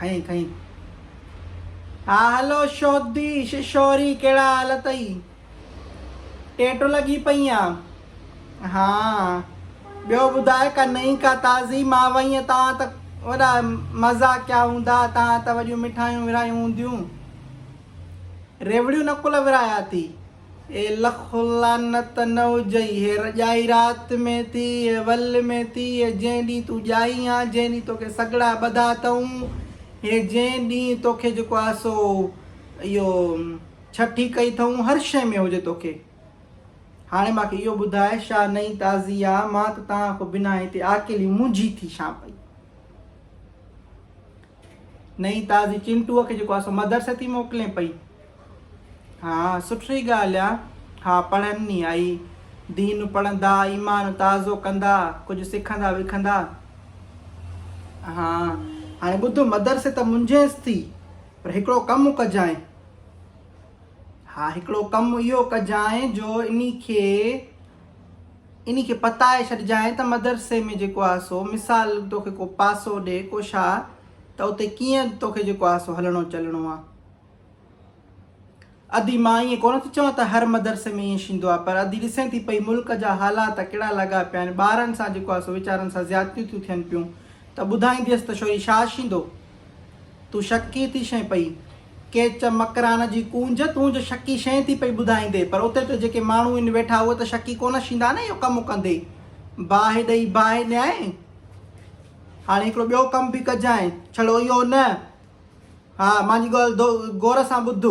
کئين کئين. ها هلو شودي ششوري ڪهڙا حال اٿئي؟ ٽيٽو لڳي پئي آن. ها ٻيو ٻڌاء ڪا نئين ڪا تازي مان وئين توهان ته وڏا مزا ڪيا هوندا توهان ته وڏيون مٺايون ورهايون هونديون. ريوڙيون نقل ورهايا ٿي. اي لک لعنت نه هجئي هي رڄائي رات ۾ ٿي هي ول ۾ ٿي هي جنهن ڏينهن تون ڄائي آن جنهن ڏينهن توکي سڳڙا ٻڌا اٿئون هي جنهن ڏينهن توکي جيڪو آ سو اهو ڇٺي ڪئي اٿئون هر شيء ۾ هجي توکي هاڻي مان کي اهو ٻڌاء شا نئين تازي آ مان ته توهان کان بنا هتي آڪيلي مونجهي ٿي شان پئي. نئين تازي چنٽوء کي جيڪو آ سو مدرسي ٿي موڪلين پئي. ها سٺي ڳالهه آ. ها پڙهن ني آئي دين پڙهندا ايمان تازو ڪندا ڪجهه سکندا وکندا. ها هاڻي ٻڌ مدرسي ته منجهيس ٿي پر هڪڙو ڪم ڪجانء. ها هڪڙو ڪم اهو ڪجانء جو انهي کي انهي کي پتائي ڇڏجانء ته مدرسي ۾ جيڪو آ سو مثال توکي ڪو پاسو ڏي ڪو ڇا ته اتي ڪيئن توکي جيڪو آ سو هلڻو چلڻو آ. ادي مان ائين ڪونه ٿي چوان ته هر مدرسي ۾ ائين شيندو آ پر ادي ڏسين ٿي پئي ملڪ جا حالات ڪهڙا لڳا پيا آهن ٻارن سان جيڪو آ سو ويچارن سان زيادتيون ٿيون ٿين پيون ته ٻڌائينديس ته شوري ڇا شيندو تون شڪي ٿي شين پئي. ڪيچ مڪران جي ڪونج، تون جو شڪي شين ٿي پئي ٻڌائيندي، پر اتي ته جيڪي ماڻهو ان ويٺا اهي ته شڪي ڪونه شيندا نه اهو ڪم ڪندي. باهه ڏئي باهه ڏيانء. هاڻي هڪڙو ٻيو ڪم به ڪجانء، ڇڙو اهو نه. ها، مانجي ڳالهه غور سان ٻڌ.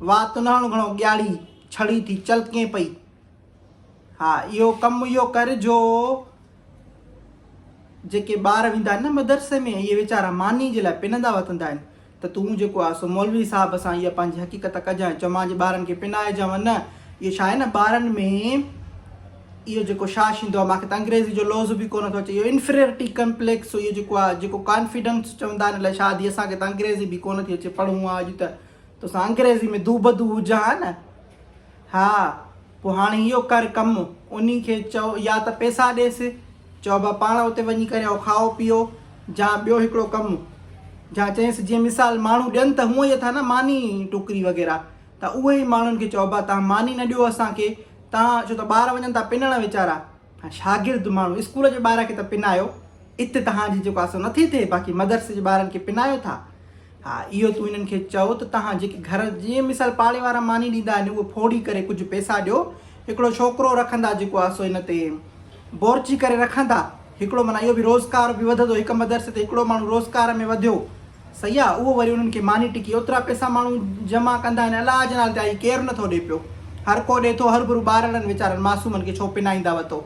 وات نه هڻ گهڻو ڳياڙي ڇڙي ٿي چلڪين پئي. ها، اهو ڪم اهو ڪر جو. جيڪي ٻار ويندا آهن نه مدرسي ۾ اهي ويچارا ماني جي لاء پنندا وتندا آهن ته تون جيڪو آهي سو مولوي صاحب سان اها پنهنجي حقيقت ڪجانء چئو مان جي ٻارن کي پنائجان نه اهو ڇا آهي نه ٻارن ۾ اهو جيڪو شاش ايندو آهي مانکي ته انگريزي جو لوظ به ڪونه ٿو اچي اهو انفريرٽي ڪمپليڪس اهو جيڪو آهي جيڪو ڪانفيڊنس چوندا آهن الائي ڇا ادي اسان کي ته انگريزي به ڪونه ٿي اچي پڙهون ها اڄ ته توسان انگريزي ۾ دوبدو هجان ها نه ها پوء هاڻي اهو ڪر ڪم، انهي کي چئو يا ته پئسا ڏيس، چئو ابا پاڻ اتي وڃي ڪري اهو کائو پيئو، جا ٻيو هڪڙو ڪم، جا چئينس جيئن مثال ماڻهو ڏين ته هونء ئي اٿا نه ماني ٽڪري وغيره ته اهي ئي ماڻهن کي چئو ابا توهان ماني نه ڏيو اسان کي، توهان ڇو ته ٻار وڃن ٿا پنڻ ويچارا، شاگرد ماڻهو اسڪول جي ٻار کي ته پنايو، ات توهان جي جيڪو آ سو نٿي ٿئي باقي مدرسي جي ٻارن کي پنايو ٿا. ها اهو تون هنن کي چئو ته توهان جيڪي گهر جيئن مثال پاڙي وارا ماني ڏيندا آهن اهو ڦوڙي ڪري ڪجهه پئسا ڏيو هڪڙو ڇوڪرو رکندا جيڪو آهي سو هن تي بورچي ڪري رکندا هڪڙو معنيٰ اهو به روزگار به وڌندو هڪ مدرسي تي هڪڙو ماڻهو روزگار ۾ وڌيو صحيح آهي اهو وري انهن کي ماني ٽڪي اوترا پئسا ماڻهو جمع ڪندا آهن الله جي نالي تي آئي ڪير نٿو ڏي پيو هر ڪو ڏي ٿو هرڀرو ٻارڙن ويچارن معصومن کي ڇو پنائيندا وتو.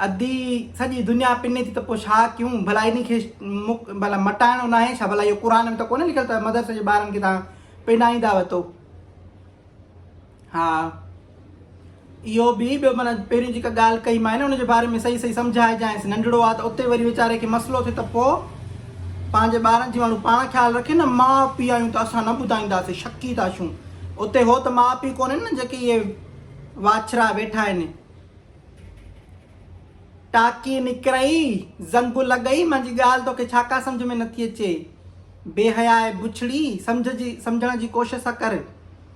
ادي سڄي دنيا پني ٿي ته پوء ڇا ڪيون ڀلا انهي کي ڀلا مٽائڻو ناهي ڇا ڀلا اهو قرآن ۾ ته ڪونهي لکيل ته مدرسي جي ٻارن کي توهان پنائيندا وتو ها اهو به ٻيو معنيٰ پهرين جيڪا ڳالهه ڪئي مانء نه ان جي باري ۾ صحيح صحيح سمجهائجانس ننڍڙو آ ته اتي وري ويچاري کي مسئلو ٿئي ته پوء پنهنجي ٻارن جي ماڻهو پاڻ خيال رکي نه ماء پيء آهيون ته اسان نه ٻڌائينداسين شڪي ٿا ڇون اتي هو ته ماء پيء ڪونهن نه جيڪي اهي واڇرا ويٺا آهن ٽاڪي نڪرئي، زنگ لڳئي، مانجي ڳالهه توکي ڇا ڪا سمجهه ۾ نٿي اچي؟ بي حيائي بڇڙي، سمجهه جي سمجهڻ جي ڪوشس ڪر.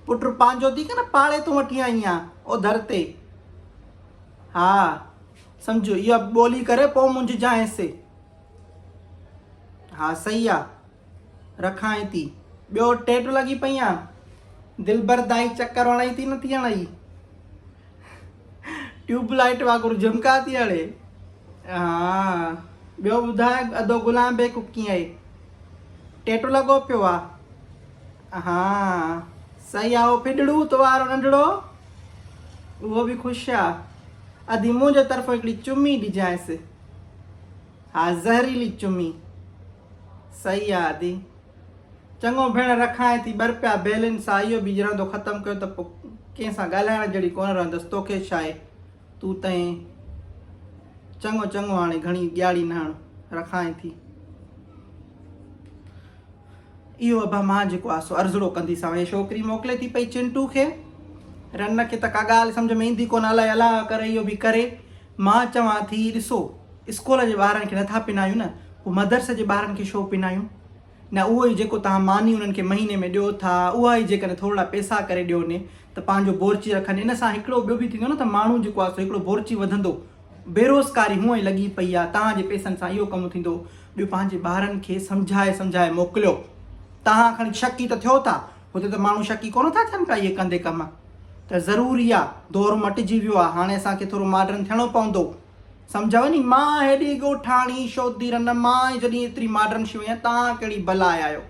پٽ پنهنجو ٿي ڪنه پاڙي تون وٺي آئي آن اوڌر تي. ها سمجهه اها ٻولي ڪري پوء منجهجانء سي. ها صحيح آ. رکانء ٿي. ٻيو ٽيٽ لڳي پئي آن. دلبر دائي چڪر هڻئي ٿي نٿي هڻئي. ٽيوب لائيٽ وانگر جهمڪا ٿي هڻي. ها ٻيو ٻڌاء ادو غلام بيگ ڪيئن آهي. ٽيٽو لڳو پيو آ. ها صحيح آ اهو ڦڏڙو تو وارو ننڍڙو اهو به خوش آ. ادي منهنجي طرفون هڪڙي چمي ڏجانس. ها زهريلي چمي. صحيح آ ادي. چڱو ڀيڻ رکانء ٿي ٻه رپيا بيلنس آ اهو به رهندو ختم ڪيو ته پوء ڪنهن سان ڳالهائڻ جهڙي ڪونه رهندس توکي ڇاهي تون تئين چڱو چڱو هاڻي گهڻي ڳياڙي نه هڻ رکانء ٿي. اهو ابا مان جيڪو آ سو عرضڙو ڪنديسانء. هي ڇوڪري موڪلي ٿي پئي چنٽو کي. رن کي ته ڪا ڳالهه سمجهه ۾ ايندي ڪونه الائي الله ڪري اهو به ڪري. مان چوان ٿي ڏسو اسڪول جي ٻارن کي نٿا پنايون نه پوء مدرسي جي ٻارن کي ڇو پنايون؟ نه اهو ئي جيڪو توهان ماني انهن کي مهيني ۾ ڏيو ٿا اها ئي جيڪڏهن ٿورڙا پئسا ڪري ڏيو ني ته پنهنجو بورچي رکن ان سان هڪڙو ٻيو به ٿيندو نه ته ماڻهو جيڪو آ سو هڪڙو بورچي وڌندو بيروزگاري هونء ئي لڳي پئي آ، توهان جي پئسن سان اهو ڪم ٿيندو، ٻيو پنهنجي ٻارن کي سمجهائي سمجهائي موڪليو. توهان کڻي شڪي ته ٿيو ٿا، هتي ته ماڻهو شڪي ڪونه ٿا ٿين پيا اهي ڪندي ڪم ته ضروري آ، دور مٽجي ويو آ، هاڻي اسان کي ٿورو ماڊرن ٿيڻو پوندو. سمجهيو ني، مان هيڏي ڳوٺاڻي شودي رن مان ئي جڏهن ايتري ماڊرن شي آهيان، توهان ڪهڙي بلا آيا آهيو.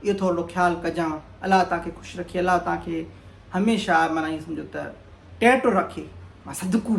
اهو ٿورڙو خيال ڪجان. الله توهان کي خوش رکي، الله توهان کي هميشه معنيٰ ائين سمجهو ته ٽيٽو رکي. مان صدقو.